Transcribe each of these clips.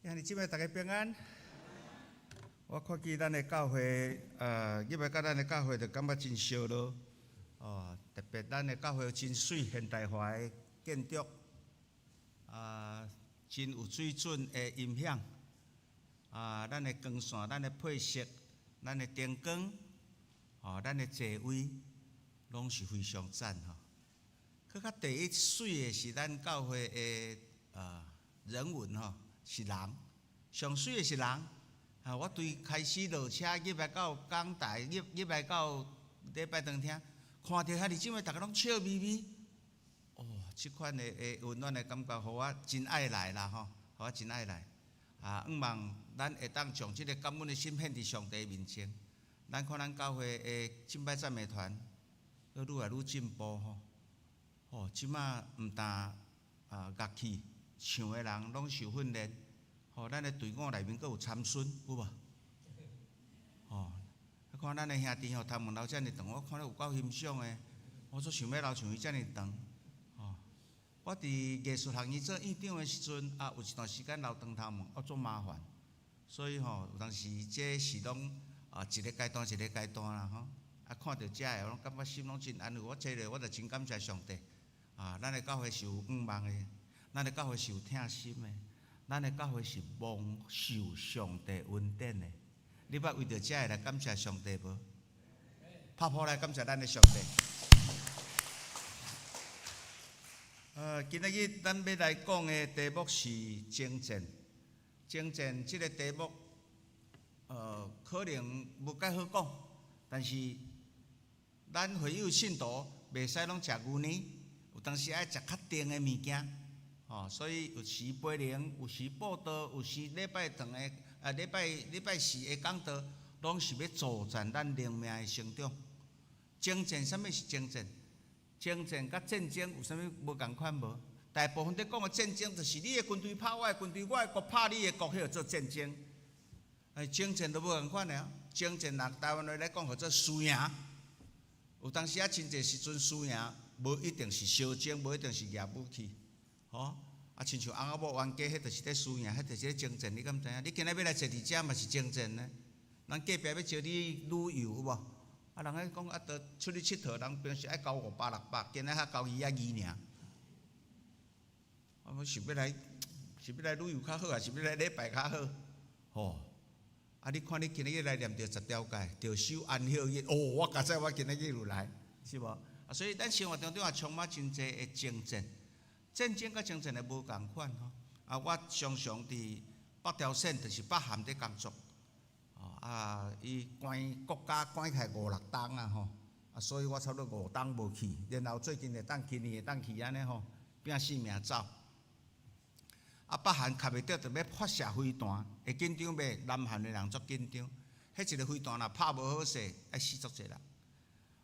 兄弟姊妹，逐家平安。我看見咱的教會，入來到咱的教會就感覺真燒熱，哦，特別咱的教會真媠現代化的建築，啊，真有水準的音響，啊，咱的光線、咱的配色、咱的燈光，哦，咱的座位，攏是非常讚吼。閣較第一媠的是咱教會的人文吼，是人，上媠的是人。啊！我對開始落車入來到講台，入來到禮拜堂廳，看著遐爾姊妹，逐家攏笑眯眯。哦，這款的溫暖的感覺，予我真愛來啦吼，予我真愛來。啊，向望咱會當將這个感恩的心獻佇上帝面前。咱看咱教會的敬拜讚美團，閣愈來愈進步吼。哦，這馬毋但啊樂器唱的人攏受訓練。吼，咱的隊伍內面閣有參孫，有無？吼，看咱的兄弟吼，頭毛留遮爾長，我看了有夠欣賞的。我足想欲留像伊遮爾長。吼，我佇藝術學院做院長的時陣，啊，有一段時間留長頭毛，啊，足麻煩。所以吼，有當時這是攏啊一个階段一个階段啦吼。啊，看著遮的，我攏感覺心攏真安慰。我坐咧，我就真感謝上帝。啊，咱的教會是有向望的，咱的教會是有疼心的。咱的教會是蒙受上帝恩典的，你捌為著這个來感謝上帝無？拍噗來感謝咱的上帝。今仔日咱欲來講的題目是征戰。征戰這个題目，可能無蓋好講，但是咱會友信徒袂使攏食牛奶，有當時愛食較甜的物件。吼，所以有時培靈，有時佈道，有時禮拜堂的啊，禮拜四的講道，攏是欲助贊咱靈命的成長。征戰，啥物是征戰？征戰佮戰爭有啥物無仝款無？大部分佇講的戰爭，就是你的軍隊拍我的軍隊，我的國拍你的國，彼叫做戰爭。哎，征戰都無仝款的啊！征戰若台灣話來講，叫做輸贏。有當時啊，真濟時陣輸贏，無一定是相爭，無一定是舉武器。吼，啊，親像翁仔某冤家，彼就是咧輸贏，彼就是咧征戰，你敢知影？你今仔欲來坐佇遮嘛是征戰呢？人隔壁欲招你旅遊有無？啊，人咧講啊，著出去𨑨迌，人平時愛交五百六百，今仔才交2仔2爾。我是欲來，是欲來旅遊較好，抑是欲來禮拜較好？吼！啊，你看你今日來念著十條誡，著守安息日，哦，我佳哉我今仔日有來，是無？啊，所以咱生活當中也充滿真濟的征戰。戰爭佮征戰的無仝款吼，啊，我常常佇北朝鮮，就是北韓佇工作，哦，啊，伊關國家關起來五六冬啊吼，啊，所以我差不多五冬無去，然後最近會當今年會當去按呢吼，拼性命走。啊，北韓磕袂著，就欲發射飛彈，會緊張袂？南韓的人足緊張，彼一个飛彈若拍無好勢，愛死足濟人。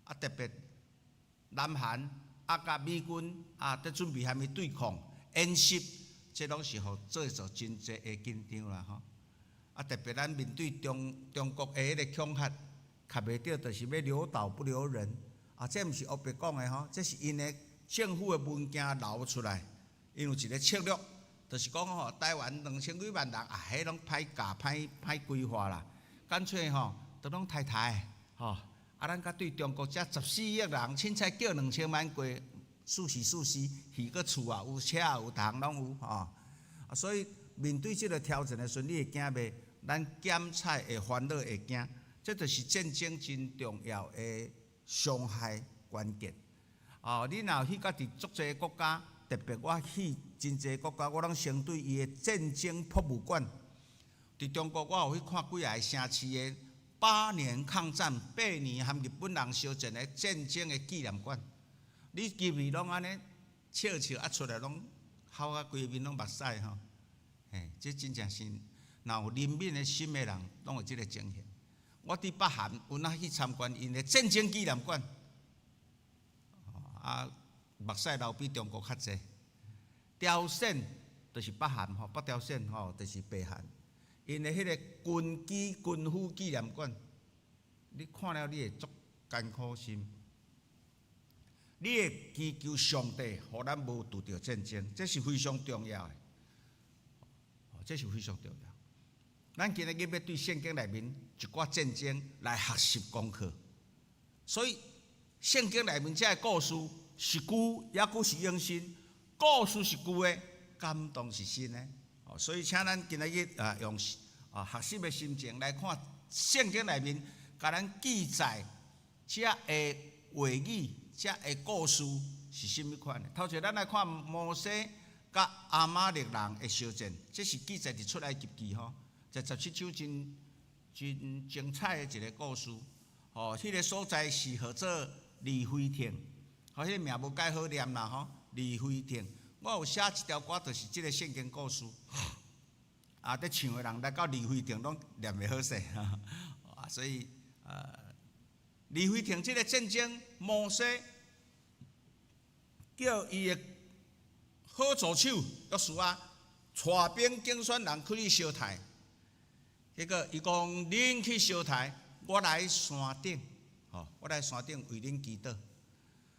啊，特別南韓。啊，佮美軍啊，佇準備蝦米對抗演習，這攏是予做做真濟的緊張啦吼。啊，特別咱面對中國的彼个恐嚇，磕袂著，就是欲留島不留人。啊，這毋是烏白講的吼，這是𪜶的政府的文件流出來，𪜶有一个策略，就是講吼，台灣2000幾萬人啊，彼攏歹教、歹歹規劃啦，乾脆吼，都攏刣刣吼。啊，咱佮對中國遮14億人，凊彩叫2000萬過，試試試試，魚閣厝也有，車也有，逐項攏有吼。啊，所以面對這个挑戰的時陣，你會驚袂？咱減菜會煩惱會驚，這就是戰爭真重要的傷害關鍵。哦，你若去到佇足濟國家，特別我去真濟國家，我攏先對伊的戰爭博物館。佇中國，我有去看幾个城市的8年抗戰，八年和日本人相戰的戰爭的紀念館。你入去攏按呢笑笑啊，出來攏哭啊，規面攏目屎吼。嘿，這真正是若有憐憫的心的人，攏有這个情形。我佇北韓有哪去參觀𪜶的戰爭紀念館，啊，目屎流比中國較濟。朝鮮就是北韓吼，北朝鮮吼就是北韓。𪜶的彼个軍機軍夫紀念館，你看了你會足艱苦心。你會祈求上帝，予咱無拄著戰爭，這是非常重要的。這是非常重要。咱今日欲對聖經內面一寡戰爭來學習功課，所以聖經內面這个故事是舊，抑閣是永新。故事是舊的，感動是新的。所以請咱今日啊用啊學習的心情來看聖經內面，共咱記載這个話語、這个故事是啥物款的。頭一咱來看摩西佮亞瑪力人的相戰，這是記載佇出埃及記吼，在17章真真精彩的一个故事。吼，彼个所在是號做利非訂，吼，彼个名無蓋好念啦吼，利非訂。我有寫一條歌，就是這个聖經故事。啊，佇唱的人來到利非訂，攏念袂好勢。啊，所以利非訂這个戰爭，摩西叫伊的好助手約書亞帶兵競選人去相刣。結果伊講：恁去相刣，我來山頂，吼，我來山頂為恁祈禱。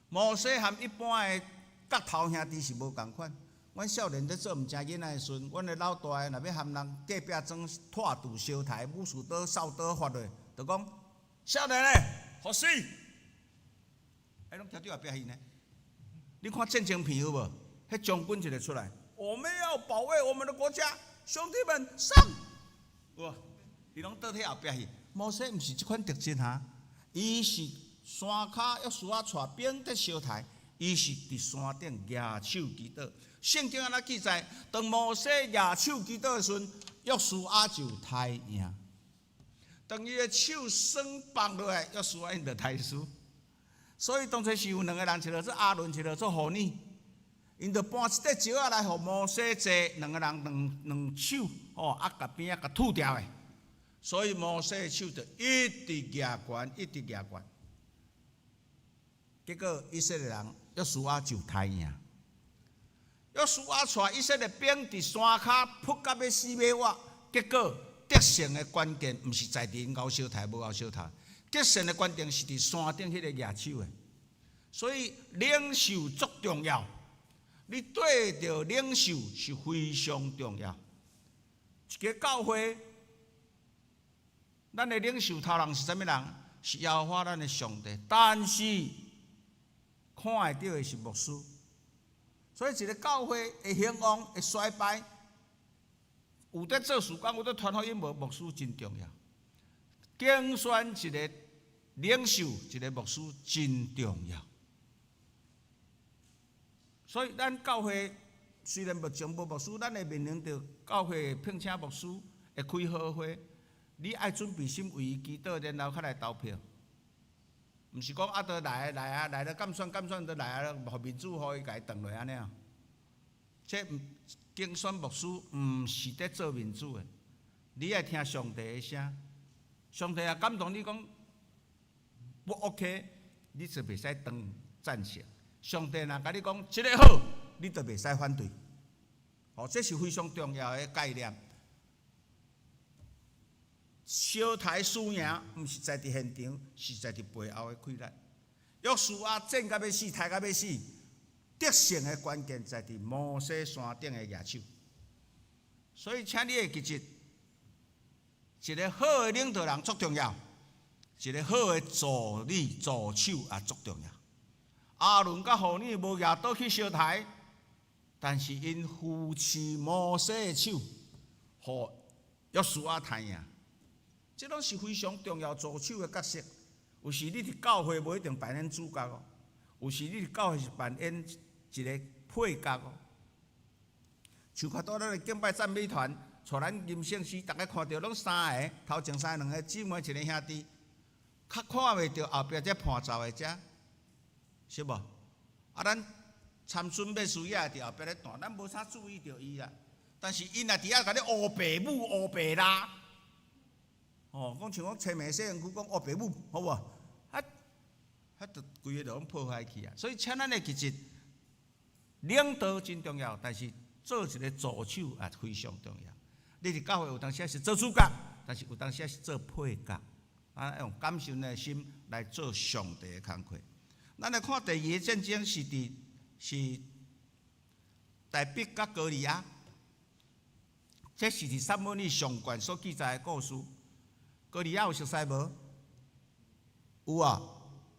摩西和一般的角頭兄弟是無仝款。阮少年咧做毋正囡仔的時陣，阮的老大的若欲含人隔壁莊拖挃相刣，武士刀、掃刀發落，就講少年的，予死！哎，攏聽著後壁去呢。你看戰爭片有無？彼將軍一个出來，我們要保衛我們的國家，兄弟們上！有無？伊攏倒退後壁去。摩西毋是這款特質哈，伊是山跤約書亞帶兵佇相刣，伊是佇山頂舉手祈禱。聖經按呢記載，當摩西舉手祈禱的時陣，約書亞就刣贏。當伊的手鬆放落來，約書亞𪜶就刣輸。所以當初是有兩个人，一个做亞倫，一个做戶珥。𪜶就搬一塊石仔來，予摩西坐，兩个人兩兩手吼，啊，共邊仔共拄牢的。所以摩西的手就一直舉懸，一直舉懸。結果以色列人約書亞就刣贏。約書亞帶以色列兵佇山跤撲甲欲死欲活，結果得勝的關鍵毋是在佇𪜶𠢕相刣無𠢕相刣，得勝的關鍵是佇山頂彼个舉手的。所以領袖足重要，你對著領袖是非常重要。一个教會，咱的領袖頭人是啥物人？是耶和華咱的上帝，但是看會著的是牧師。所以一个教會會興旺、會衰敗，有佇做事工，有佇傳福音無？牧師真重要。揀選一个領袖，一个牧師真重要。所以咱教會雖然目前無牧師，咱會面臨著教會聘請牧師，會開好會，你愛準備心為伊祈禱，然後較來投票。毋是講啊，都來來啊，來了監選監選都來啊，予面子予伊共伊斷落按呢啊。這毋揀選牧師毋是佇做面子的，你愛聽上帝的聲，上帝也感動你講不 OK，你就袂使當贊成。上帝若共你講這个好，你就袂使反對。哦，這是非常重要的概念。相刣輸贏，毋是在佇現場，是在佇背後的氣力。約書亞戰甲欲死，刣甲欲死，得勝的關鍵在佇摩西山頂的舉手。所以，請你會記得，一个好的領導人足重要，一个好的助理助手也足重要。亞倫佮戶珥無舉刀去相刣，但是𪜶扶持摩西的手，予約書亞刣贏。這攏是非常重要助手的角色。有時你佇教會無一定扮演主角哦，有時你佇教會是扮演一个配角哦。像較多咱的敬拜讚美團，帶咱吟聖詩，逐家看著攏三个，頭前三个兩个姊妹，一个兄弟，較看袂著後壁這伴奏的遮，是無？啊，咱參孫欲需要佇後壁咧彈，咱無啥注意著伊啦。但是𪜶若佇遐共你烏白舞、烏白拉，哦，講像講青梅西園區講烏白舞，好無？啊，啊，就規个就攏破壞去啊！所以，請咱會記得，領導真重要，但是做一個助手也非常重要。你佇教會有當時是做主角，但是有當時是做配角，啊，用感恩的心來做上帝的工課。咱來看第二个戰爭是佇是大衛佮歌利亞。這是佇撒母耳上卷所記載的故事。歌利亞有熟似無？有啊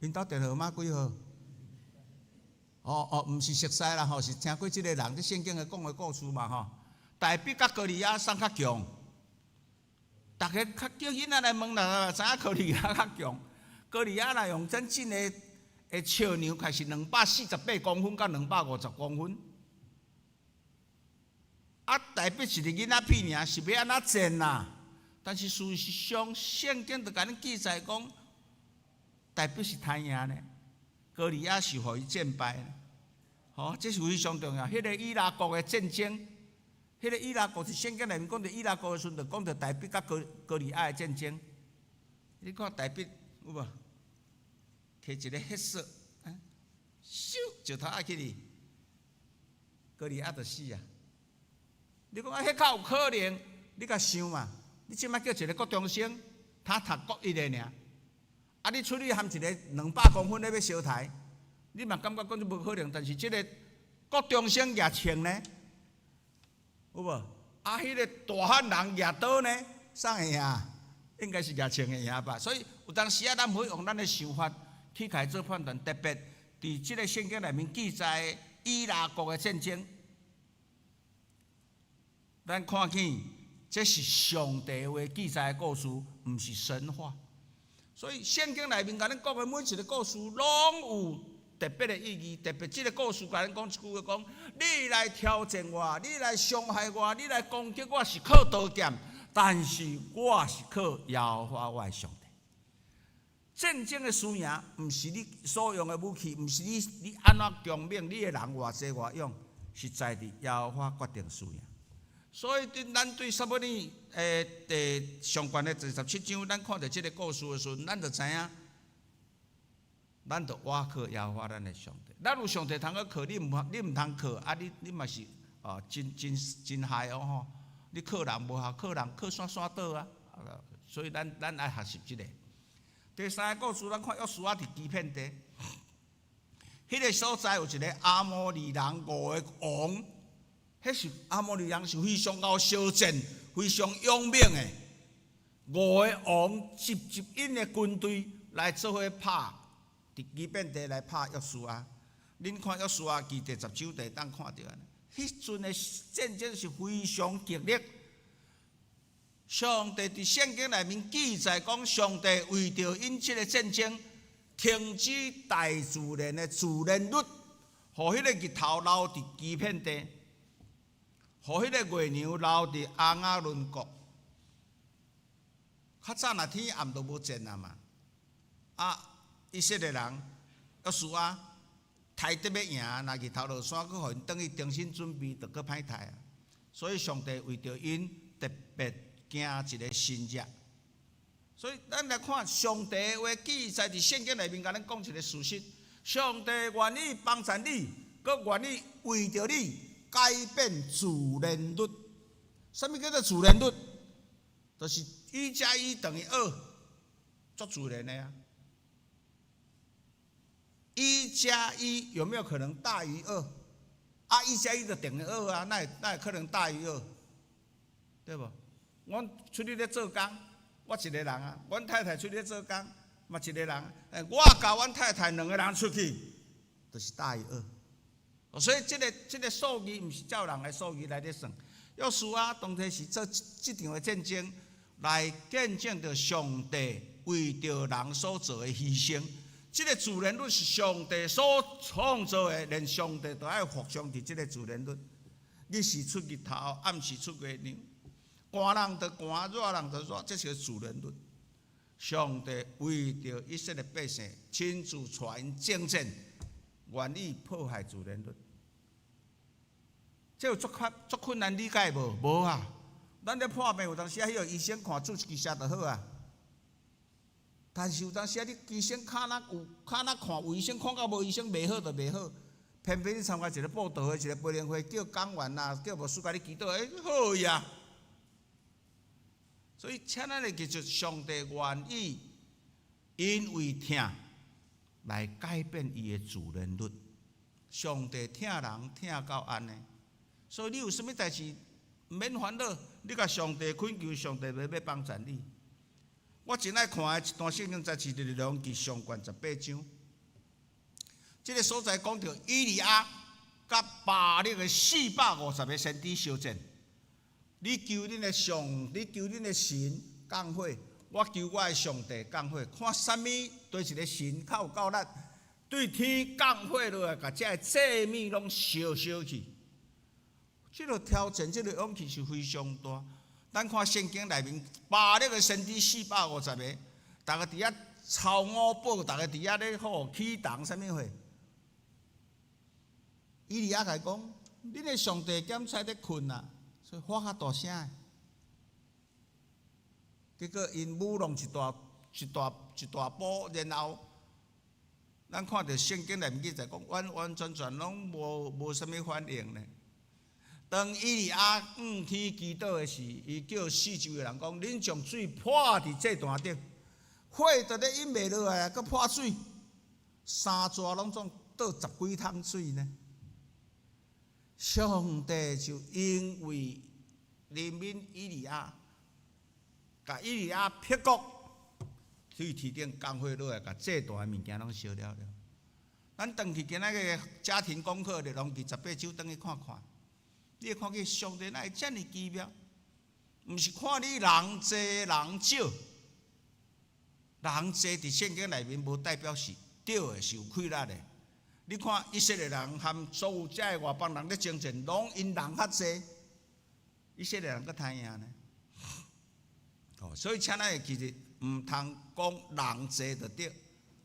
，𪜶兜電號碼幾號？哦哦，毋是熟似啦吼，是聽過這个人佇聖經的講的故事嘛吼。大衛佮歌利亞啥較強？逐家較叫囡仔來問啦，知影歌利亞較強。歌利亞若用真正的的尺量，開是248公分到250公分。啊，大衛是個囡仔屁爾，是欲按怎戰啦？但是事實上，聖經就共恁記載講，大衛是刣贏呢，歌利亞是予伊戰敗。吼，這是非常重要。彼個以拉國的戰爭，彼個以拉國佇聖經內面講著以拉國的時陣，就講著大衛佮歌利亞的戰爭。你看大衛有無？提一个黑色，咻，石頭仔去哩，歌利亞就死啊！你講啊，彼較有可能？你共想嘛？你這擺叫一个國中生，他讀國一的爾，啊，你出去含一个200公分咧欲相刣，你嘛感覺講這無可能。但是這个國中生舉槍呢，有無？啊，彼个大漢人舉刀呢，啥會贏？應該是舉槍會贏吧。所以有當時啊，咱毋好用咱的想法去共伊做判斷，特別佇這个聖經內面記載以拉國的戰爭，咱看見這是上帝話記載的故事，毋是神話。所以聖經內面共恁講的每一个故事，攏有特別的意義。特別這个故事共恁講一句話，講你來挑戰我，你來傷害我，你來攻擊我是靠刀劍，但是我是靠耶和華我的上帝。戰爭的輸贏，毋是你所用的武器，毋是你按怎強猛，你的人偌濟偌勇，是在佇耶和華決定輸贏。所以，對咱對撒母耳第上卷的第17章，咱看著這个故事的時陣，咱就知影，咱就倚靠耶和華咱的上帝。咱有上帝通去靠，你毋通靠，啊你你嘛是哦，真真真害哦吼！你靠人無效，靠人靠山山倒啊！所以咱愛學習這个。第三个故事，咱看約書亞佇基遍地，彼个所在有一个亞摩利人五个王，彼是亞摩利人是非常𠢕相戰、非常勇猛的。五个王集集𪜶的軍隊來做伙拍，佇基遍地來拍約書亞。恁看約書亞記第10章就會當看著按呢，彼陣的戰爭是非常激烈。上帝佇聖經內面記載講，上帝為著𪜶這个戰爭，停止大自然的自然律，予彼个日頭留佇基遍地，予彼个月娘留佇亞雅崙谷。較早若天暗就無戰啊嘛，啊，以色列人約書亞刣得欲贏，若日頭落山，閣予𪜶轉去重新準備，就閣歹刣啊。所以上帝為著𪜶特別行一个神跡，所以咱來看上帝的話記載佇聖經內面，共咱講一个事實：上帝願意幫助你，閣願意為著你改變自然律。啥物叫做自然律？就是一加一等於二，足自然的啊。一加一有沒有可能大於二？啊，一加一就等於二啊，哪會可能大於二？對無？阮出去咧做工，我一个人啊，阮太太出去咧做工，嘛一个人。我佮阮太太兩个人出去，就是大於二。所以這个數字毋是照人的數字來咧算。約書亞當初是做這場的戰爭，來見證著上帝為著人所做的犧牲。這个自然律是上帝所創造的，連上帝都愛服從佇這个自然律。日時出日頭，暗時出月娘。寒人就寒，熱人就熱，這是个自然律。上帝為著以色列百姓親自帶𪜶征戰，願意破壞自然律。這有足較足困難理解無？無啊！咱咧破病有當時啊，彼個醫生看注一支射就好啊。但是有當時啊，你醫生跤若有跤若看有醫生看到無醫生袂好就袂好。偏偏你參加一个布道會，一个培靈會，叫講員啊，叫牧師共你祈禱，欸，好呀！所以，請咱會記住，上帝願意因為疼來改變伊的自然律。上帝疼人疼到按呢，所以你有啥物代誌，毋免煩惱，你共上帝懇求，上帝欲幫贊你。我真愛看的一段聖經，就是列王紀上卷十八章。這个所在講著以利亞佮巴力的450個先知相戰。你求恁的上，你求恁的神降火，我求我的上帝降火，看啥物佗一个神較有夠力，對天降火落來，共這个祭物攏燒燒去。這个挑戰，這个勇氣是非常大。咱看聖經內面，巴力的先知四百五十個，逐家佇遐抄五寶，逐家佇遐咧吼起動啥物貨。以利亞共伊講：恁的上帝檢採咧睏啊，所以發較大聲。結果𪜶舞弄一大一大一大波，然後咱看著聖經內面記載講，完完全全攏無啥物反應呢。當以利亞向天祈禱的時，伊叫四周的人講：恁將水潑佇祭壇頂，火就咧引袂落來，閣潑水，三逝攏總倒十幾桶水呢。上帝就因為憐憫以利亞，共以利亞辟穀，對天頂降火落來，共祭壇的物件攏燒了了。咱轉去今仔日家庭功課，列王紀十八章轉去看看。你會看見上帝哪會遮爾奇妙？毋是看你人濟人少，人濟佇聖經內面無代表是對的，是有氣力的。你看以色列人和所有遮个外邦人咧爭戰，攏𪜶人較濟，以色列人閣刣贏呢。哦，所以請咱會記得，毋通講人濟就對，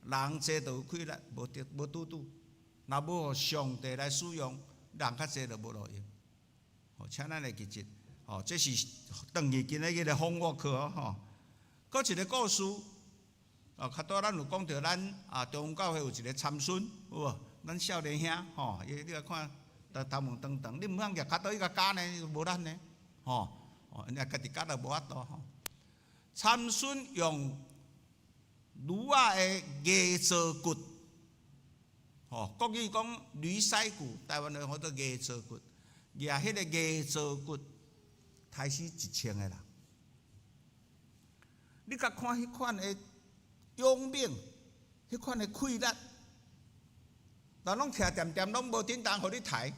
人濟就有氣力，無對無拄拄。若無予上帝來使用，人較濟就無路用。哦，請咱會記得，哦，這是轉去今仔日的訪我課吼。閣一个故事，哦，較拄咱有講著咱啊中教會有一个參孫，有無？咱少年兄吼，伊你來看，頭毛長長，你毋通舉跤刀伊共絞呢，無力呢，吼，哦，人家家己絞都無法度吼。參孫用驢仔的牙槽骨，吼，國語講驢腮骨，台灣話叫做牙槽骨。舉彼个牙槽骨，刣死1000個人。你共看彼款的勇猛，彼款的氣力，人攏徛恬恬，攏無振動，予你刣，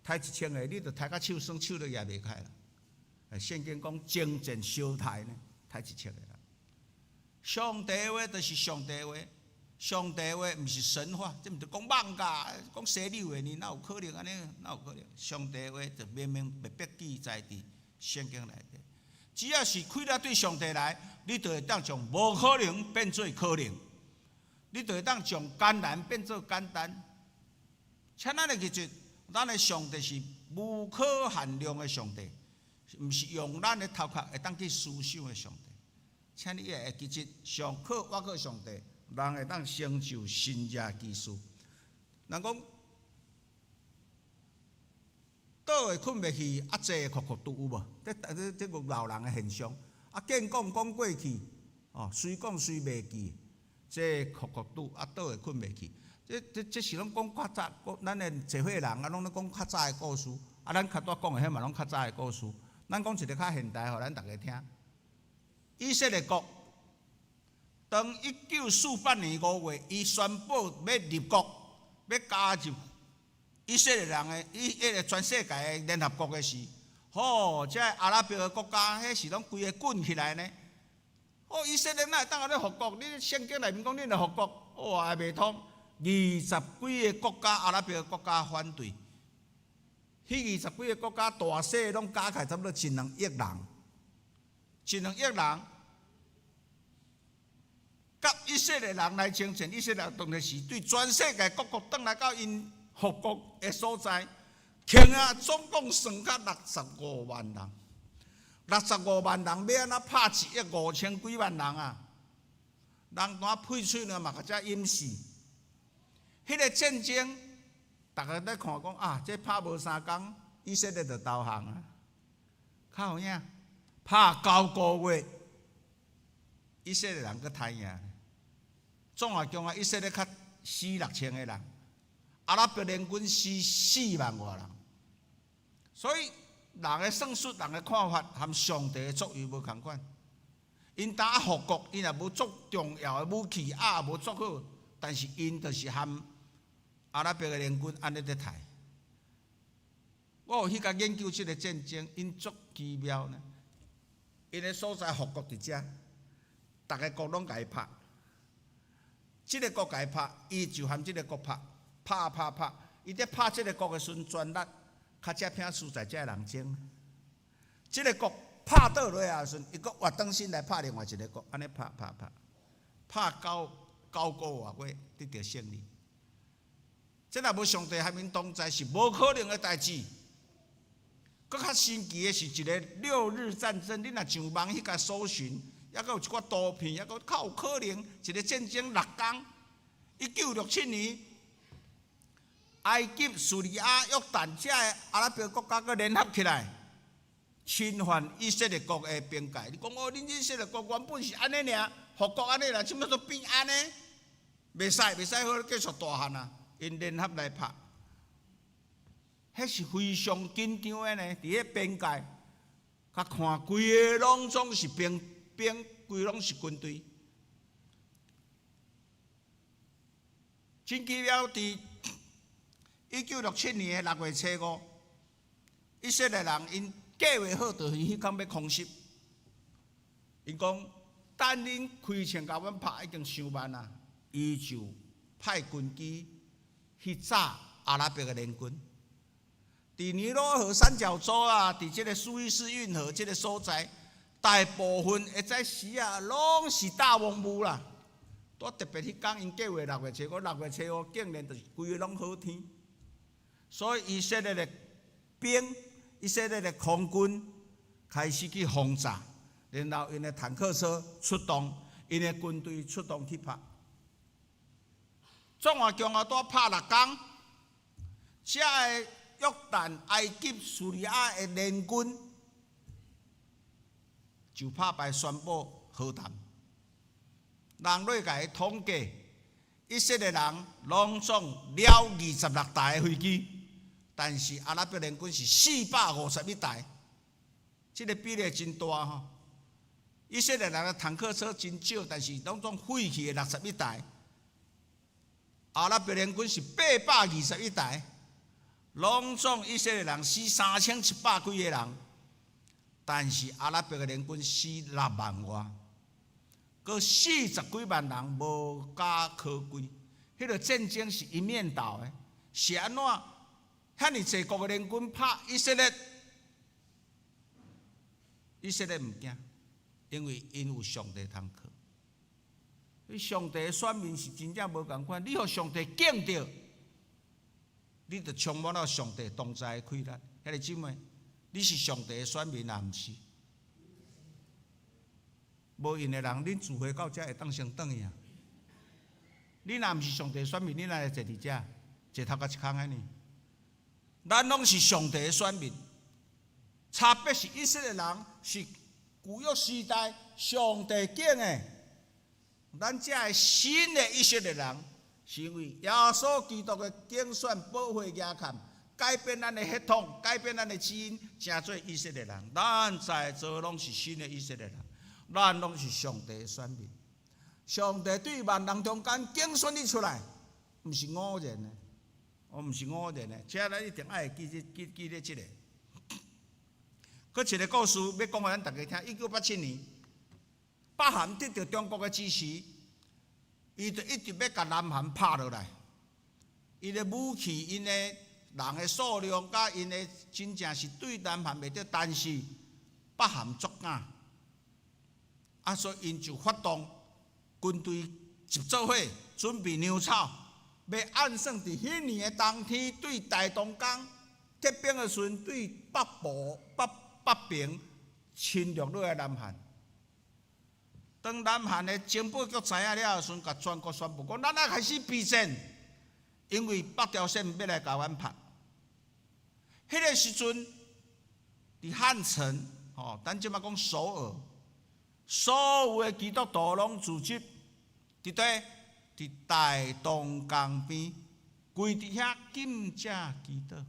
刣1000個，你就刣甲手酸，手都舉袂開啦。聖經講征戰相刣呢，刣1000個人。上帝話就是上帝話。上帝話毋是神話，這毋是講妄㗎，講西里話呢？哪有可能按呢？哪有可能？上帝話就明明白白記載佇聖經內底。只要是氣力對上帝來，你就會當將無可能變做可能，你就會當將艱難變做簡單。請咱會記住，咱的上帝是無可限量的上帝，毋是用咱的頭殼會當去思想的上帝。請你也會記住，上靠倚靠上帝，人會當成就神蹟奇事。人講倒會睏袂去，啊坐會哭哭拄有無？這這這個老人的現象。啊，見講講過去，哦，隨講隨袂記，坐哭哭拄，啊倒會睏袂去。這這這是攏講較早，講咱的社會人啊，攏咧講較早的故事。啊，咱較拄講的彼嘛攏較早的故事。咱講一个較現代，予咱逐家聽。以色列國當1948年5月，伊宣布欲立國，欲加入以色列人的伊彼个全世界的聯合國的時，吼，這阿拉伯的國家，彼時攏規个滾起來呢。哦，以色列哪會當按呢復國？你聖經內面講恁會復國，哇，袂通。二十幾个國家阿拉伯的國家反對，彼二十幾个國家大細攏加起來差不多一兩億人，一兩億人。佮以色列人來爭戰，以色列當然是對全世界各國轉來到𪜶復國的所在，衝啊，總共算甲六十五萬人，六十五萬人欲按怎拍1億5千幾萬人啊？人單屁喙呢嘛，共遮淹死。彼个戰爭，逐家咧看講啊，這拍無三工，以色列就投降啊。較有影，拍9個月，以色列人閣刣贏。總啊共啊，以色列較死6000個人，阿拉伯聯軍死4萬外人。所以人的算術、人的看法，和上帝的作為無仝款。𪜶當復國，𪜶也無足重要的武器，也無足好，但是𪜶就是和阿拉伯的聯軍按呢咧刣。我有去共研究這个戰爭，𪜶足奇妙呢。𪜶的所在復國佇遮，逐个國攏共伊拍，這个國共伊拍，伊就和這个國拍，拍拍拍，伊佇拍這个國的時陣，全力較遮偏輸在遮人爭。這个國拍倒落來的時陣，伊閣活轉身來拍另外一个國，按呢拍拍拍，拍9個外月得著勝利。這若無上帝和𪜶同在，是無可能的代誌。閣較神奇的是一个六日戰爭，你若上網去共搜尋，猶閣有一寡圖片，猶閣較有可能一个戰爭六工。1967年，埃及、敘利亞、約旦這个阿拉伯國家閣聯合起來，侵犯以色列國的邊界。你講哦，恁以色列國原本是按呢爾，復國按呢爾，這擺都變按呢？袂使，袂使好繼續大漢啊！𪜶聯合來拍。彼是非常緊張的呢，佇彼邊界，共看規个攏總是兵兵，規攏是軍隊。真奇妙，佇1967年的6月初5，以色列人𪜶計劃好，就是彼工欲空襲。𪜶講等恁開槍共阮拍已經傷慢啊，伊就派軍機去炸阿拉伯的聯軍。佇尼羅河三角洲啊，佇這个蘇伊士運河這个所在，大部分會在時啊，攏是大雲霧啦。拄特別彼工，𪜶計劃六月初五，六月初五竟然就是規个攏好天。所以以色列的兵、以色列的空軍開始去轟炸，然後𪜶的坦克車出動，𪜶的軍隊出動去拍。總啊強啊，拄拍六工，遮个約旦、埃及、敘利亞的聯軍就拍敗宣布和談。人來共伊統計，以色列人攏總了26台的飛機，但是阿拉伯聯軍是451台，這个比例真大吼。以色列人的坦克車真少，但是攏總廢去的61台，阿拉伯聯軍是821台。攏總以色列人死3700幾個人，但是阿拉伯的聯軍死6萬外，閣40幾萬人無家可歸。彼个戰爭是一面倒的，是按怎？遐爾濟國的聯軍拍以色列，以色列毋驚，因為𪜶有上帝通靠。你上帝的選民是真正無仝款，你予上帝敬著，你就充滿了上帝同在的氣力。兄弟姊妹，你是上帝的選民抑毋是？無閒的人，恁聚會到遮會當先轉去啊？你若毋是上帝選民，你哪會坐佇遮？坐頭殼一空的呢？咱攏是上帝的選民，差別是以色列人是舊約時代上帝揀的，咱遮的新的以色列人，是因為耶穌基督的揀選、寶血額坎，改變咱的血統，改變咱的基因，成做以色列人。咱在座攏是新的以色列人，咱攏是上帝的選民。上帝對萬人中間揀選你出來，毋是偶然的，我毋是偶然的，這咱一定愛記這記記得這个。閣一个故事欲講予咱逐家聽。1987年，北韓得著中國的支持，伊就一直欲共南韓拍落來。伊的武器、𪜶的人的數量，佮𪜶的真正是對南韓袂著，但是北韓足敢，啊，所以𪜶就發動軍隊集做伙，準備糧草，欲按算佇彼年的冬天對大東江結冰的時陣，對北部北北邊侵略落來南韓。當南韓的情報局知影了的時陣，共全國宣布講：咱愛開始備戰，因為北朝鮮欲來共阮拍。彼个時陣，佇漢城，吼，咱這擺講首爾，所有的基督徒攏聚集佇佗？佇大東江邊，跪佇遐禁食祈禱。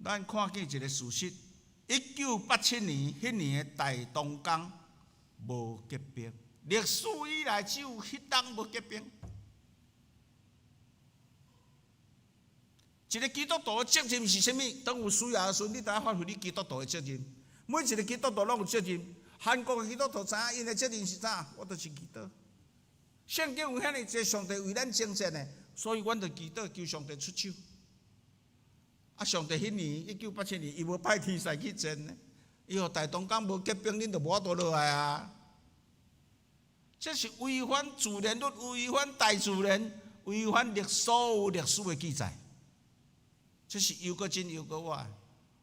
咱看見一个事實：1987年，彼年的大東江無結冰，歷史以來只有彼冬無結冰。一個基督徒的責任是啥物？當有需要的時陣，你著愛發揮你基督徒的責任。每一個基督徒攏有責任。韓國的基督徒知影𪜶的責任是啥？我就是祈禱。聖經有遐爾濟上帝為咱征戰的，所以阮著祈禱求上帝出手。啊！上帝彼年1987年，伊無派天使去戰呢，伊予大東江無結冰，恁就無法度落來啊！這是違反自然律，違反大自然，違反歷所有歷史的記載。這是猶閣真猶閣倚。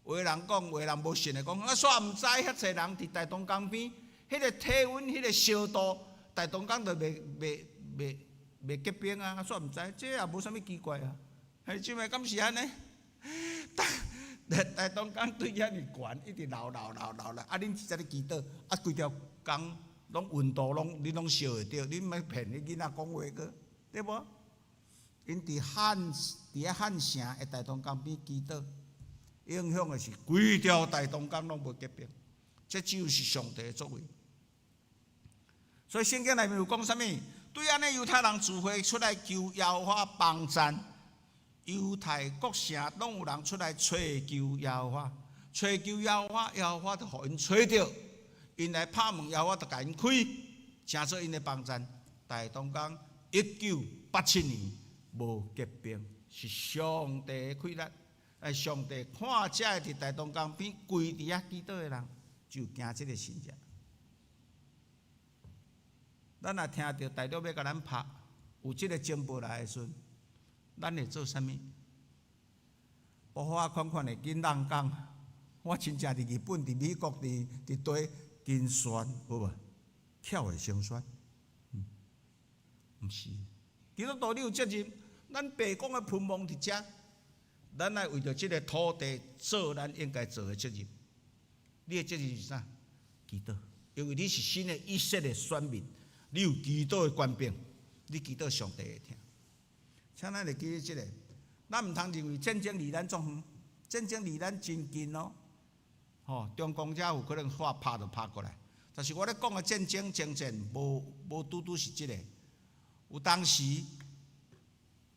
有的人講，有的人無信的講，啊，煞毋知遐濟人佇大東江邊，彼個體溫，彼個燒度，大東江就袂袂袂袂結冰啊！煞毋知，這也無啥物奇怪啊。彼姊妹敢是按呢？大大東江對遐爾懸，一直流流流流來，啊！恁直接咧祈禱，啊，規條江攏溫度攏恁攏燒會著，恁莫騙彼囡仔講話閣，對無？𪜶佇遐漢城的大同江邊祈禱，影響的是規條大東江攏無結冰，這只有是上帝的作為。所以聖經內面有講啥物？對按呢猶太人聚會出來求耶和華幫贊，猶太各城攏有人出來揣求耶和華，揣求耶和華，耶和華就予𪜶揣著，𪜶來拍門，耶和華就共𪜶開，成做𪜶的幫贊。大東江1987年無結冰，是上帝的氣力。哎，上帝看這个佇大東江邊跪佇遐祈禱的人，就行這个神跡。咱若聽著大陸欲共咱拍，有這个情報來的時陣，咱會做啥物？包括我款款的緊人講，我親像佇日本、佇美國、佇佇佗真酸，有無？巧會生酸，毋是。基督徒你有責任，咱白宮的盼望佇遮，咱愛為著這个土地做咱應該做的責任。你的責任是啥？祈禱，因為你是新的以色列選民，你有祈禱的權柄，你祈禱上帝會聽。請咱會記得這个，咱毋通認為戰爭離咱足遠，戰爭離咱真近哦。吼，中共遮有可能話拍就拍過來，但是我咧講的戰爭征戰，無無拄拄是這个。有當時，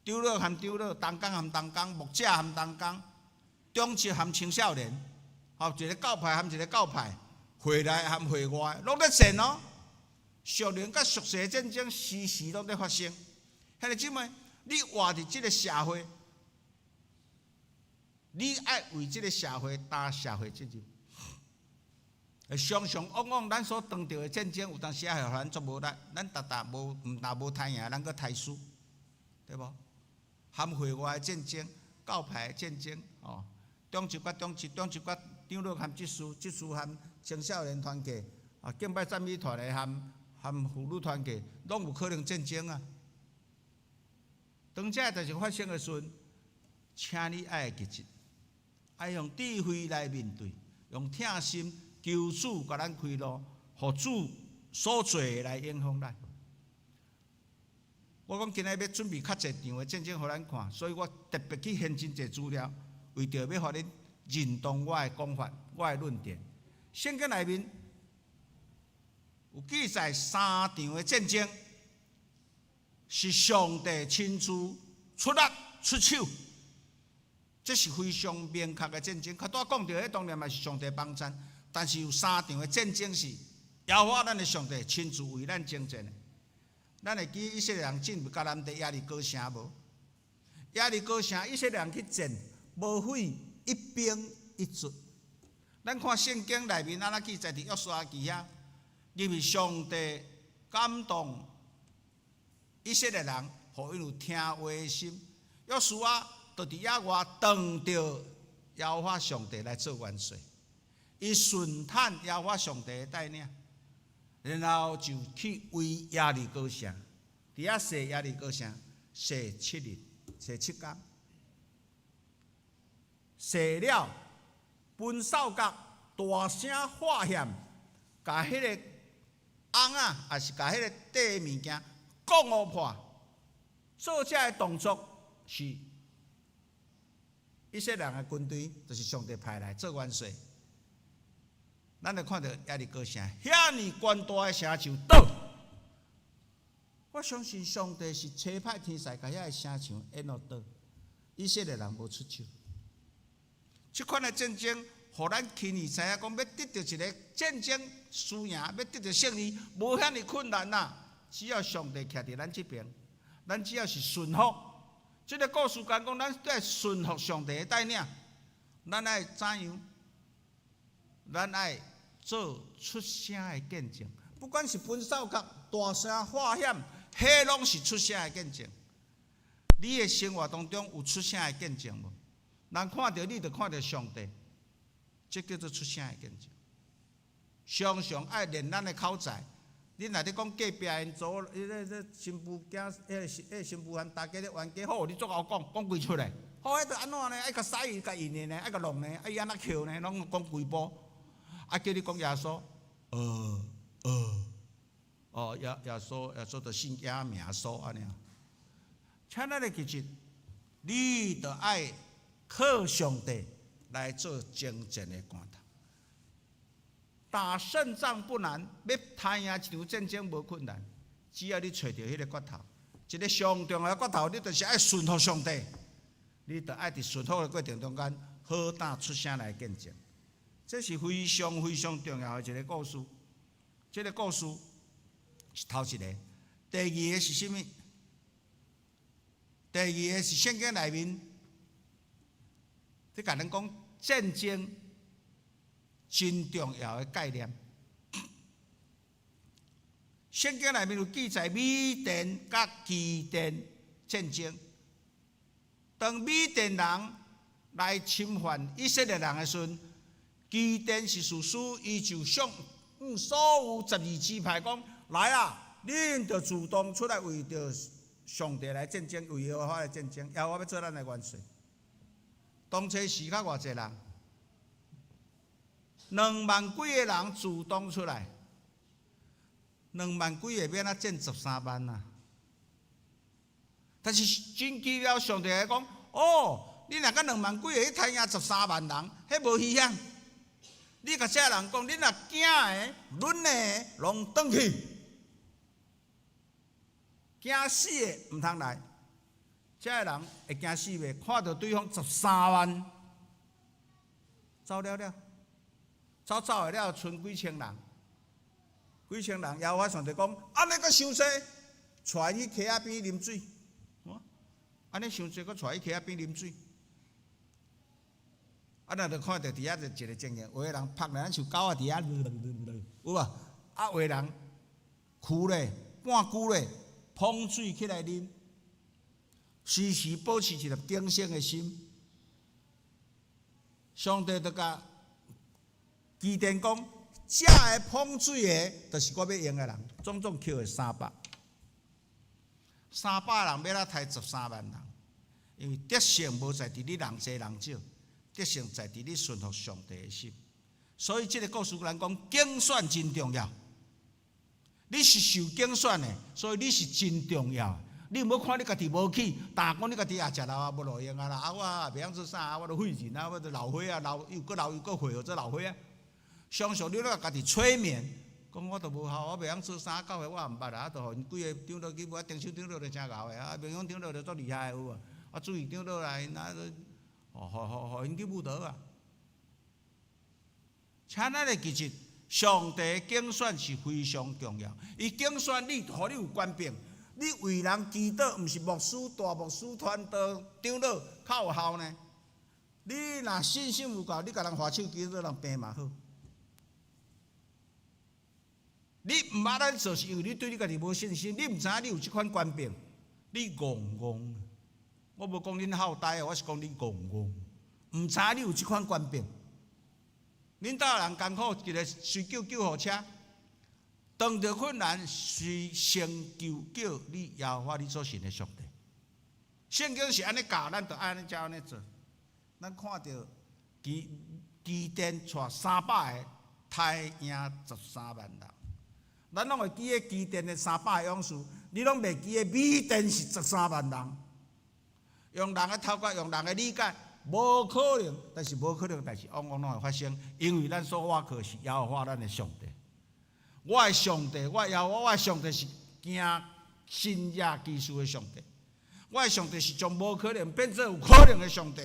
長老和長老，同工和同工，牧者和同工，長執和青少年，吼，一个教派和一个教派，會內和會外，攏咧戰哦。屬靈佮屬世戰爭時時攏咧發生。兄弟姊妹，你活佇這个社會，你愛為這个社會擔社會責任。常常往往咱所當著的戰爭，有當時會予咱足無力，咱逐逐無毋但無刣贏，咱閣刣輸，對無？和會外的戰爭、教派的戰爭，哦，長執佮長執，長執佮長老和執事，執事和青少年團契，啊，敬拜讚美團的和和婦女團契，攏有可能戰爭啊。當這代誌發生的時陣，請你愛記得，愛用智慧來面對，用疼心求主共咱開路，予主所做的來影響咱。我講今日欲準備較濟場的戰爭予咱看，所以我特別去研真濟資料，為著欲予恁認同我的講法、我的論點。聖經內面有記載三場的戰爭，是上帝親自出力出手，這是非常明確的戰爭。較拄仔講著，彼當然嘛是上帝幫贊，但是有三場的戰爭是耶和華咱的上帝親自為咱征戰的。咱會記以色列人進入迦南地耶利哥城無？耶利哥城以色列人去戰，無費一兵一卒。咱看聖經內面按怎記載佇約書亞記遐，因為上帝感動以色列人，予𪜶有聽話的心。約書亞就佇野外等著耶和華上帝來做元帥，伊順趁耶和華上帝的帶領，然後就去圍耶利哥城，佇遐踅耶利哥城，踅7日，踅7工，踅了，吹哨角大聲喝喊，共彼个甕仔，抑是共彼个硩的物件摃予破。做這个動作是以色列人的軍隊就是上帝派來做元帥。咱就看著耶利哥城遐爾懸大的城牆倒。我相信上帝是差派天使共遐个城牆淹落倒，以色列人無出手。這款的戰爭，予咱輕易知影講，欲得著一个戰爭輸贏，欲得著勝利，無遐爾困難啦。只要上帝徛佇咱這邊，咱只要是順服。這个故事講講，咱愛順服上帝的帶領，咱愛怎樣？咱愛做出聲的見證，不管是奔掃角、大聲化險，彼攏是出聲的見證。你的生活當中有出聲的見證無？人看著你，就看著上帝，這叫做出聲的見證。常常愛練咱的口才。你若咧講隔壁𪜶做，彼个這新婦囝，彼個新婦和大家咧冤家，好，你足𠢕講，講規出來。好，彼著按怎呢？愛共使共印的呢？愛共弄呢？愛按怎扣呢？攏講規部。啊，叫你講耶穌，哦，耶穌就信耶名穌按呢。請咱的其實，你著愛靠上帝來做征戰的關頭。打勝仗不難，欲打贏一場戰爭無困難，只要你揣著彼个訣頭，一个上重要的訣頭，你就是愛順服上帝，你著愛佇順服的過程中間，好膽出聲來見證。這是非常非常重要的一个故事。這个故事是頭一个，第二个是啥物？第二个是聖經內面，咧共咱講戰爭真重要的概念。聖經內面有記載米甸佮基甸戰爭。當米甸人來侵犯以色列人的時陣，基甸是士師，伊就向所有12支派講：來啊，恁著主動出來為著上帝來戰爭，為耶和華來戰爭，耶和華欲做咱的元帥。當初時較偌濟人？2萬幾个人主動出來，2萬幾个欲按怎戰13萬啊？但是真奇妙，上帝來講：哦，你若佮兩萬幾个去刣贏十三萬人，彼無危險。你共這人講，你若驚的、忍的，攏轉去。驚死的毋通來。這个人會驚死袂？看著對方十三萬，走了了，走走的了，賰幾千人，幾千人，耶和華上帝講：按呢閣傷濟，帶𪜶去溪仔邊啉水。按呢傷濟，閣帶去溪仔邊啉水。啊，咱就看著佇遐就一个情形，有的人曝咧，像狗仔佇遐，有無？啊，有的人跍咧，半跍咧，捧水起來啉，時時保持一粒警醒的心。上帝就共基甸講：這个捧水的，就是我欲用的人，總總抾了三百，300人欲按怎刣13萬人？因為得勝無在佇你人濟人少，得勝在佇你順服上帝的心。所以這个故事咱講揀選真重要。你是受揀選的，所以你是真重要。你毋好看你家己無去，但講你家己也食老啊，無路用啊啦。啊，我也袂曉做啥啊，我都廢人啊，我都老歲仔，老又閣老又閣歲，做老歲仔。常常你攏家己催眠，講我都無效，我袂曉做啥，教會我也毋捌啊，就予𪜶幾个長老去，無啊，丁守長老就誠𠢕的啊，明勇長老就足厲害的有無？啊，主任長老來，𪜶啊，予𪜶去舞蹈啊。請咱會記得，上帝揀選是非常重要。伊揀選你，予你有權柄。你為人祈禱，毋是牧師、大牧師、傳道、長老較有效呢？你若信心有夠，你共人揮手祈禱，人病嘛好。你毋捌按呢做，是因為你對你家己無信心，你毋知影你有這款權柄，你戇戇。我無講恁好呆，我是講恁戇戇，毋知影你有這款權柄。恁兜人艱苦，一个隨叫救護車，當著困難，須先求叫你耶和華你所信的上帝。聖經是按呢教，咱就按呢照按呢做。咱看著基甸帶300个刣贏13萬人，咱攏會記得基甸的三百个勇士，你攏袂記得米甸是十三萬人。用人的頭殼，用人的理解，無可能，但是無可能代誌往往攏會發生，因為咱所倚靠是耶和華咱的上帝。我的上帝，我耶和華我的上帝是行神蹟奇事的上帝。我的上帝是將無可能變做有可能的上帝。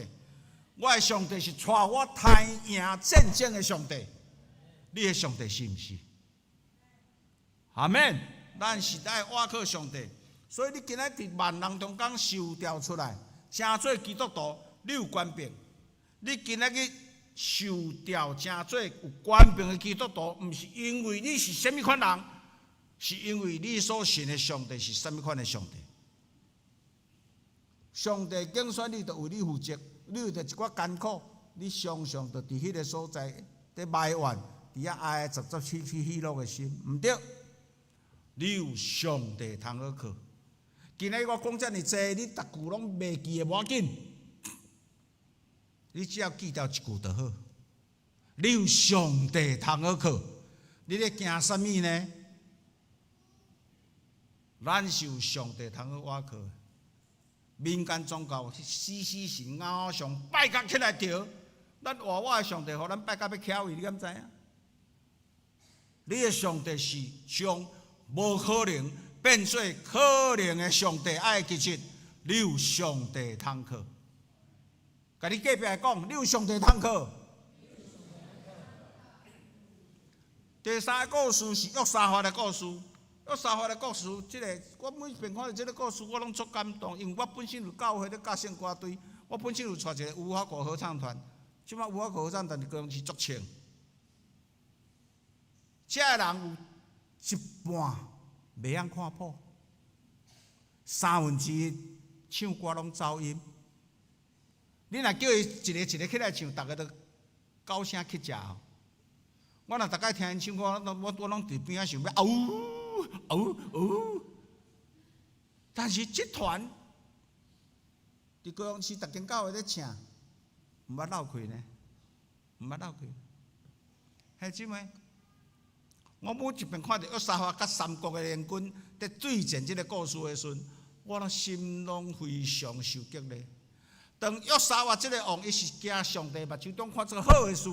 我的上帝是帶我刣贏戰爭的上帝。你的上帝是毋是？阿們。咱是愛倚靠上帝，所以你今仔佇萬人中間受召出來，成做基督徒，你有權柄。你今仔日受召成做有權柄的基督徒，毋是因為你是啥物款人，是因為你所信的上帝是啥物款的上帝。上帝揀選你，就為你負責。你有著一寡艱苦，你常常就佇彼个所在佇埋怨，佇遐哀哀雜雜、起起起落的心，毋對。你有上帝通好靠。今仔日我講遮爾濟，你逐句攏袂記的無要緊，你只要記牢一句就好。你有上帝通好靠，你咧驚啥物呢？咱是有上帝通好倚靠。民間宗教死死神偶像拜甲起來著，咱活活的上帝予咱拜甲欲翹去，你敢知影？你的上帝是將無可能變做可能的上帝，愛記得你有上帝通靠。共你隔壁講，你有上帝通靠。第三个故事是約沙法的故事。約沙法的故事，這个我每遍看著這个故事，我攏足感動，因為我本身有教會咧教聖歌隊，我本身有帶一個無花果合唱團。這擺無花果合唱團佇高雄市足唱。這个人有一半袂曉看譜，三分之一唱歌攏走音。你若叫伊一个一个起來唱，逐个都九聲乞食。我若逐擺聽𪜶唱歌，我攏佇邊仔想欲嗷嗷嗷。但是這團佇高雄市逐間教會咧唱，毋捌落氣呢，毋捌落氣。兄姊妹，我每一遍看著約沙法佮三國的聯軍佇對戰這个故事的時陣，我攏心攏非常受激勵。當約沙法這个王，伊是驚上帝目睭中看做好的事。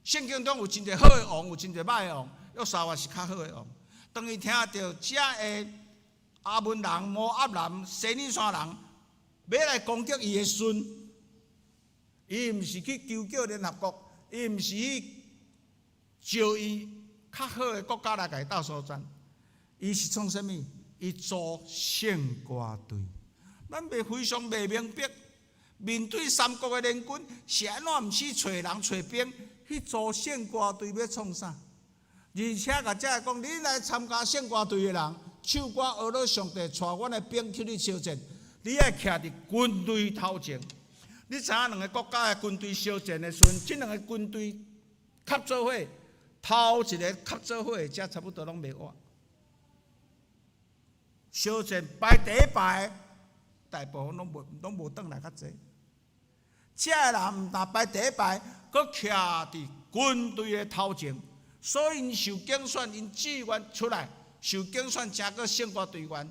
聖經中有真濟好的王，有真濟歹的王。約沙法是較好的王。當伊聽著遮个亞捫人、摩押人、西尼山人欲來攻擊伊的時陣，伊毋是去求叫聯合國，伊毋是去招伊較好的國家來共伊鬥相戰，伊是創啥物？伊組聖歌隊。咱袂非常袂明白，面對三國的聯軍，是按怎毋去揣人揣兵去組聖歌隊欲創啥？而且共遮个講，恁來參加聖歌隊的人，唱歌呵咾上帝帶阮的兵去相戰，你愛徛佇軍隊頭前。你知影兩个國家的軍隊相戰的時陣，這兩个軍隊合做伙，頭一个合做伙的，才差不多攏袂活。相戰排第一排，大部分攏無轉來較濟。這个人毋但排第一排，閣徛佇軍隊的頭前，所以𪜶受揀選，𪜶志願出來受揀選，成做聖歌隊員，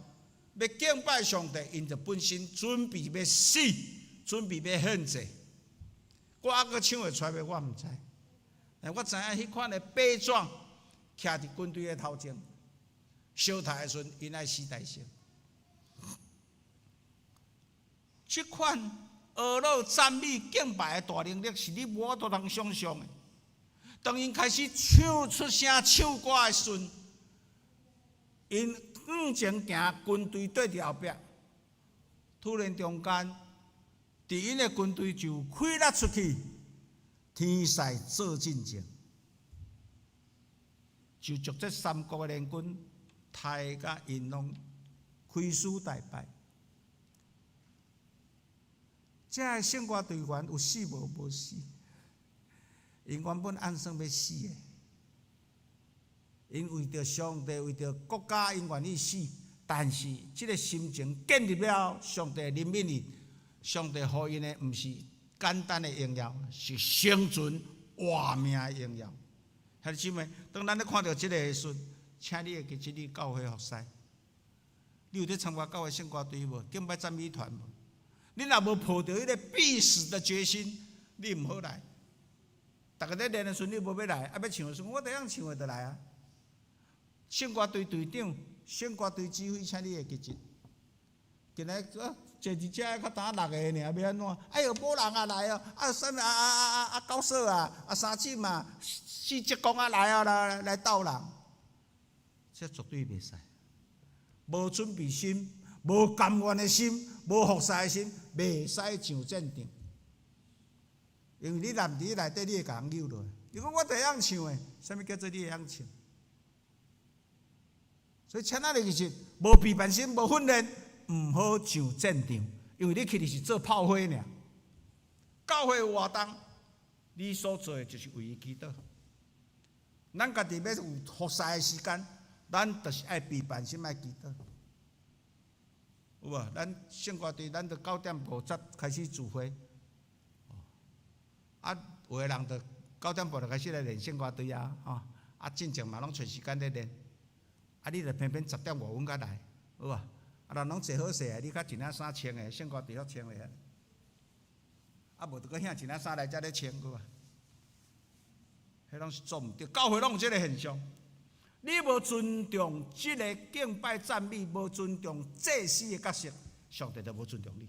欲敬拜上帝，𪜶就本身準備欲死，準備欲獻祭。我猶閣唱會出來袂？我毋知。但我知影彼款的悲壯，徛佇軍隊的頭前，相刣的時陣，𪜶愛死代先。這款呵咾讚美敬拜的大能力，是你無法度通想象的。當𪜶開始唱出聲唱歌的時陣，𪜶向前行，軍隊綴佇後壁，突然中間，佇𪜶的軍隊就開了出去，天使做進前，就將這三國的聯軍刣甲𪜶攏開始大敗。這个聖歌隊員有死無？無死。𪜶原本按算欲死的，𪜶為著上帝，為著國家，𪜶願意死。但是這个心情建立了上帝的憐憫裡，上帝予𪜶的毋是簡單的榮耀，是生存活命的榮耀。兄弟姊妹，當咱咧看著這个的時陣，請你會記得你教會服侍，你有咧參加教會聖歌隊無？敬拜讚美團無？你若無抱著彼个必死的決心，你毋好來。逐家咧練的時陣，你無欲來，啊欲唱的時陣，我會曉唱的就來啊。聖歌隊隊長、聖歌隊指揮，請你會記得。今日啊，坐佇遮較焦六個爾，欲按怎？哎喲，某人也來哦，啊，啥物啊啊啊啊啊，九嫂啊，啊三姊啊，四叔公啊來啊，來來鬥人，這絕對袂使。無準備心，無甘願的心，無服侍的心，袂使上戰場。因為你若毋佇內底，你會共人扭落。如果我會曉唱的，啥物叫做你會曉唱？所以，請咱就是無備辦心、無訓練，毋好上戰場，因為你去的是做炮灰爾。教會有活動，你所做的就是為伊祈禱。咱家己欲有服侍的時間，咱就是愛備辦心愛祈禱。有無？咱聖歌隊，咱都9點50開始聚會。啊，有的人就9點半就開始來練聖歌隊啊，吼！啊，進前嘛攏揣時間咧練。啊，你著偏偏10點五分才來，有無？啊，人攏坐好勢，你較一領衫穿的，聖歌隊遐穿的。啊，無就閣興一領衫來遮咧穿，有無？彼攏是做毋對，教會攏有這个現象。你無尊重這个敬拜讚美，無尊重祭司的角色，上帝就無尊重你。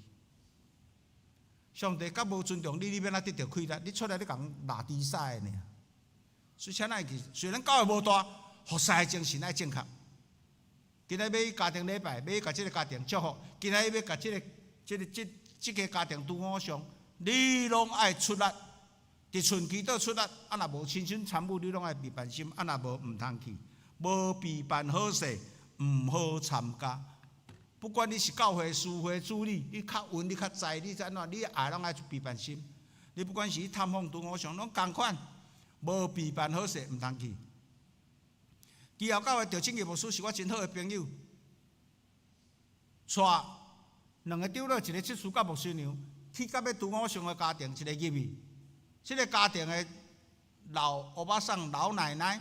上帝較無尊重你，你欲按怎得著氣力？你出來你共拉低賽的爾。所以請咱會記，雖然教會無大，服侍的精神愛正確。今仔欲去家庭禮拜，欲去共這个家庭祝福，今仔欲共這个、這个、這、這个家庭拄偶像，你攏愛出力，佇厝祈禱出力。啊，若無親身參與，你攏愛備辦心。啊，若無毋通去，無備辦好勢，毋好參加。不管你是教會司會主理，你較穩，你較知，你怎怎，你愛攏愛備辦心。你不管是去探訪拄偶像，攏仝款，無備辦好勢，毋通去。基後教會趙正義牧師是我真好的朋友，帶兩个長老，一个執事佮牧師娘，去到欲拄偶像的家庭，一个入去，這个家庭的老歐巴桑、老奶奶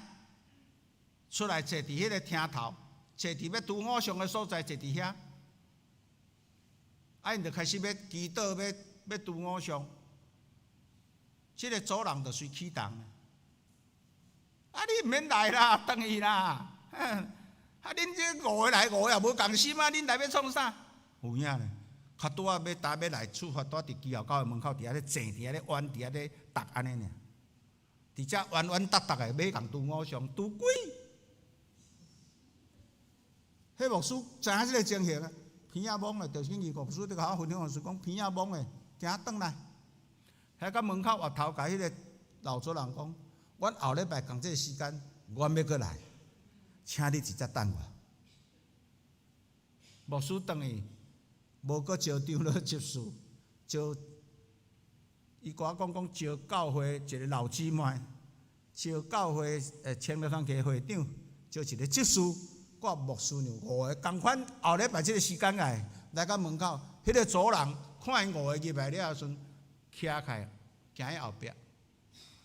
出來坐佇彼个廳頭，坐佇欲拄偶像的所在，坐佇遐。啊，𪜶就開始欲祈禱，欲欲拄偶像。這个主人就隨起動。啊！你毋免來啦，轉去啦。啊！恁這五个來，五个也無仝心啊！恁來欲創啥？有影咧，較拄仔欲搭欲來出發，拄佇基後教會門口佇遐咧坐，佇遐咧彎，佇遐咧搭按呢爾。佇遮彎彎搭搭的，欲共拄偶像，拄鬼。彼牧師知影這个情形啊，鼻仔摸的，趙正義牧師佇共我分享的時講，鼻仔摸的，行轉來，遐到門口越頭共彼个老主人講。阮後禮拜仝這个時間，阮欲閣來，請你直接等我。牧師轉去，無閣招長老執事，招伊共我講講招教會一个老姊妹，招教會青年團契會長，招一个執事，佮牧師娘五个仝款。後禮拜這个時間來，來到門口，彼个主人看𪜶五个入來了時陣，徛起來，行去後壁。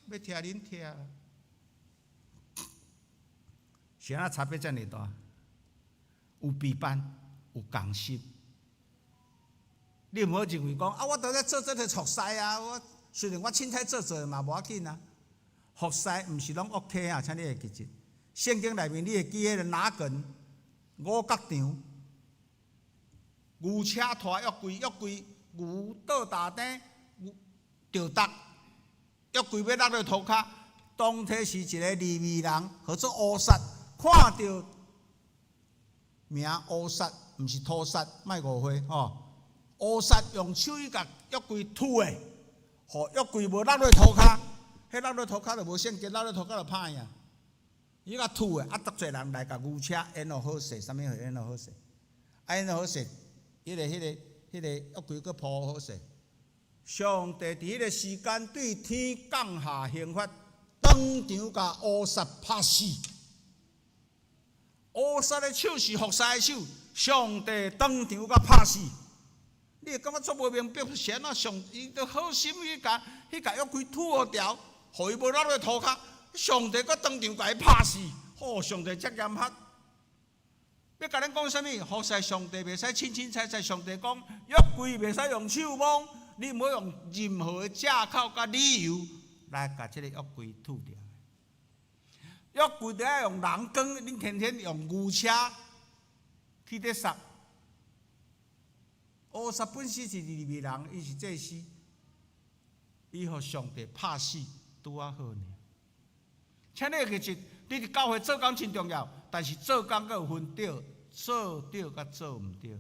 欲聽恁聽，是按怎差別遮爾大？有備辦，有仝心。你毋好認為講啊，我都咧做這个服侍啊，我雖然我凊彩做做嘛無要緊啊。服侍毋是攏 OK 啊，請你會記得。聖經內面你會記彼个拿根五角場，牛車拖約櫃，約櫃牛倒大鼎，著觸。約櫃欲落佇塗跤，當初是一個利未人，號做烏撒，看著名烏撒，毋是塗撒，莫誤會吼。烏撒用手去共約櫃推的，予約櫃無落佇塗跤，彼落佇塗跤就無聖潔，落佇塗跤就歹啊。伊共推的，啊，足濟人來共牛車緣予好勢，啥物貨緣予好勢，啊緣予好勢，彼个、彼个、彼个約櫃閣鋪好勢。上帝佇彼个時間對天降下刑罰，當場共烏撒拍死。烏撒的手是服侍的手，上帝當場共拍死。你會感覺足無明白是按怎上伊都好心去共去共約櫃推予牢，予伊無落佇塗跤，上帝閣當場共伊拍死。吼，上帝遮嚴厲。欲共咱講啥物？服侍上帝袂使凊凊彩彩，上帝講約櫃袂使用手摸，你毋好用任何的藉口佮理由來共這个約櫃吐掉。約櫃著愛用人扛，恁天天用牛車去咧捒。烏撒本身是利未人，伊是祭司，伊予上帝拍死拄仔好爾。請你會記得，你佇教會做工真重要，但是做工閣有分對、做對佮做毋對。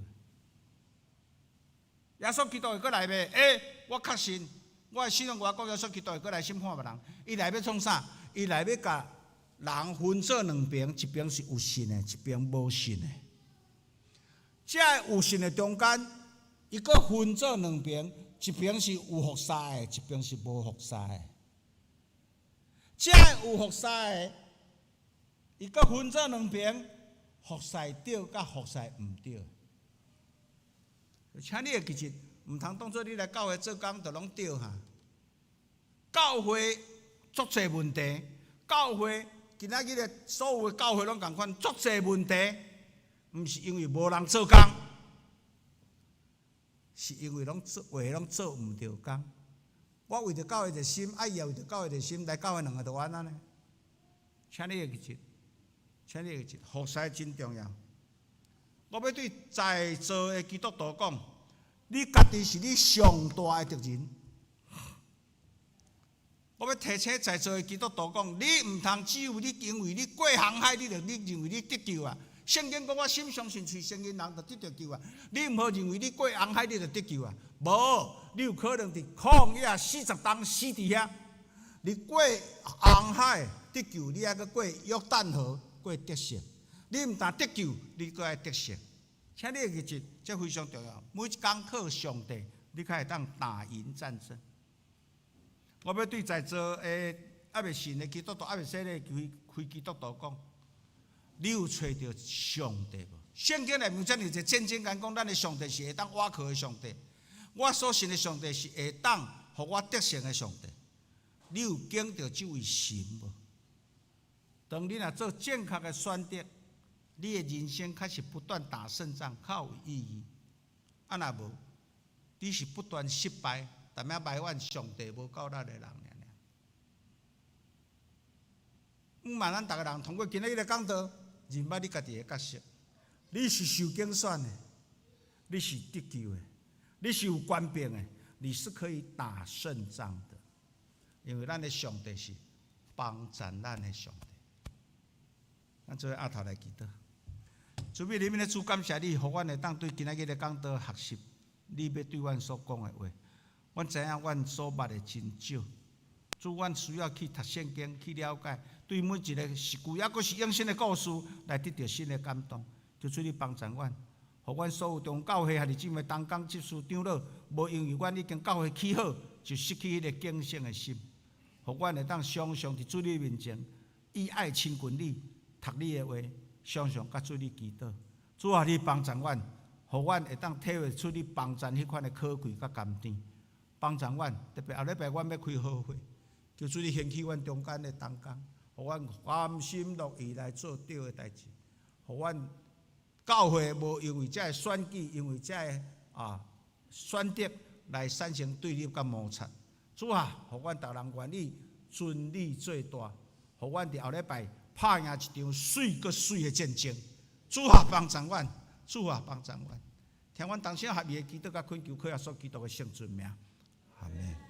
耶穌基督會閣來袂？欸，我確信，我的信仰我講耶穌基督會閣來審判別人。伊來欲創啥？伊來欲共人分做兩邊，一邊是有信的，一邊無信的。這有信的中間，伊閣分做兩邊，一邊是有服侍的，一邊是無服侍的。這有服侍的，伊閣分做兩邊，服侍對佮服侍毋對。請你會記得，毋通當做你來教會做工就攏對哈。教會足濟問題，教會今仔日的所有的教會攏仝款，足濟問題，毋是因為無人做工，是因為攏做話攏做毋著工。我為著教會熱心，啊伊也為著教會熱心，來教會兩个就按呢。請你會記得，請你會記得，服侍真重要。我欲對在座的基督徒講，你家己是你上大的敵人。我欲提醒在座的基督徒講，你毋通只有你認為你過紅海，你就你認為你得救啊！聖經講我心相信，喙承認人就得著救啊！你毋好認為你過紅海你就得救啊！無，你有可能佇曠野40冬死佇遐。你過紅海得救，你猶閣過約旦河過得勝。你毋但得救，你閣愛得勝。請你會記得，這非常重要。每一工靠上帝，你較會當打贏戰爭。我欲對在座的猶未信的基督徒、猶未洗禮的非基督徒講，你有揣著上帝無？聖經內面遮爾濟戰爭講，咱的上帝是會當倚靠的上帝。我所信的上帝是會當予我得勝的上帝。你有敬著這位神無？當你若做正確的選擇，你的人生開始不斷打勝仗，較有意義。啊，若無，你是不斷失敗，踮遐埋怨上帝無夠力的人爾爾。毋瞞咱逐个人通過今仔日的講道，認捌你家己的角色。你是受揀選的，你是得救的，你是有權柄的，你是可以打勝仗的。因為咱的上帝是幫助咱的上帝。咱做伙徛頭來祈禱。慈悲憐憫的主，感謝你，予阮會當對今仔日的講道學習，你欲對阮所講的話。阮知影阮所捌的真少，主，阮需要去讀聖經，去了解，對每一个是舊抑閣是永生的故事，來得著新的感動。求主你幫助阮，予阮所有中教會兄弟姊妹同工執事長老，無因為阮已經教會起好，就失去彼个警醒的心。予阮會當常常佇主你面前，以愛親近你，讀你的話，常常佮主你祈禱。主啊，你幫助阮，予阮會當體會出你幫助彼款的可貴佮甘甜。幫助阮，特別後禮拜阮欲開好會，求主你興起阮中間的同工，予阮甘心樂意來做對的代誌，予阮教會無因為這个選舉，因為這个選擇來產生對立佮摩擦。主啊，予阮逐人願意尊你做大，予阮佇後禮拜拍贏一場媠閣媠的戰爭。主啊，幫助阮，主啊，幫助阮，聽阮同心合意的祈禱佮懇求，靠耶穌基督的聖尊名。阿們。